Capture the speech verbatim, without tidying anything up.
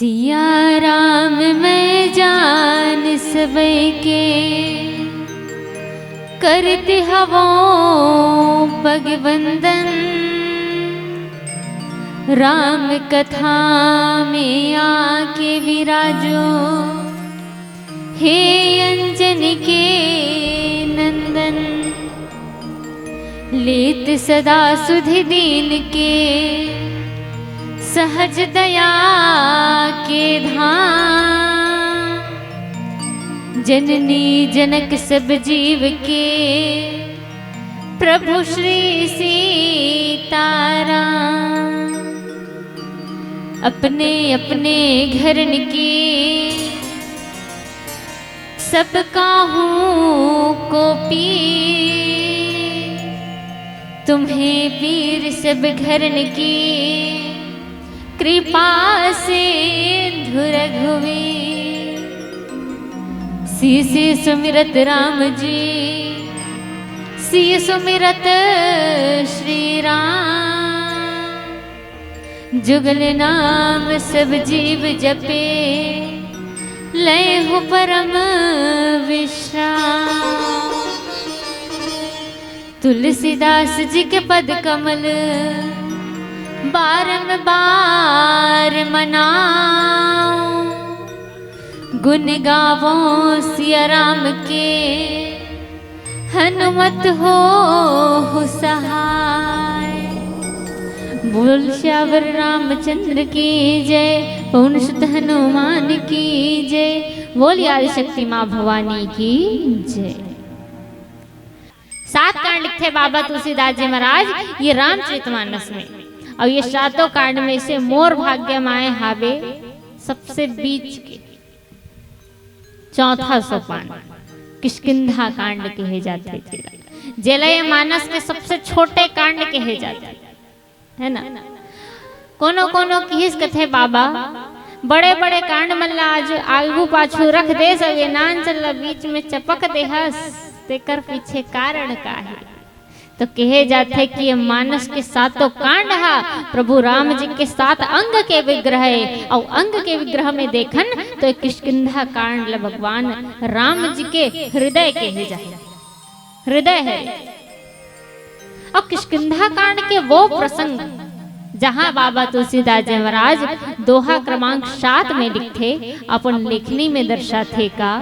सिया राम मैं जान सबई के, करत हवों पग वंदन। राम कथा में आके विराजो, हे अंजनी के नंदन। लेत सदा सुधि दीन के, सहज दया के धाम। जननी जनक सब जीव के, प्रभु श्री सीताराम। अपने अपने घरन के, सब काहू को पीर। तुम्हें पीर सब घरन की, कृपा से धुर घुवी। सीसी सुमिरत राम जी, सी सुमिरत श्री राम। जुगल नाम सब जीव जपे, लय हो परम विश्राम। तुलसीदास जी के पद कमल, बारंबार मनाओ। गुण गावो सिया राम के, हनुमत होहु सहाय। बोल सियावर रामचंद्र की जय, पवन सुत हनुमान की जय। बोल आदिशक्ति माँ भवानी की जय। सात कांड लिखथे बाबा तुलसीदास जी महाराज ये रामचरितमानस में, अउ ये सातों कांड में से मोर भाग्य माय हावे सबसे बीच के चौथा सोपान, किष्किंधा कांड कहे जाथे जेला, जेला ये मानस के सबसे छोटे कांड कहे जाथे, है ना? कोनो कोनो किहिस कथे बाबा, बड़े बड़े कांड मन ला आज आगू पाछू रख देस, अउ ये नान चन ला बीच में चपक देहस, तेकर पीछे कारण का हे? तो कहे जाथे कि ये मानस के सातों कांड हा प्रभु राम जी के सात अंग के विग्रह हे, अउ अंग के विग्रह में देखन तो ये किष्किंधा कांड ला भगवान राम जी के हृदय कहे जाथे, हृदय हे। अउ किष्किंधा कांड के वो प्रसंग जहां बाबा तुलसीदास जी महाराज दोहा क्रमांक सात में लिखथे, अपन लेखनी में दर्शाथे का,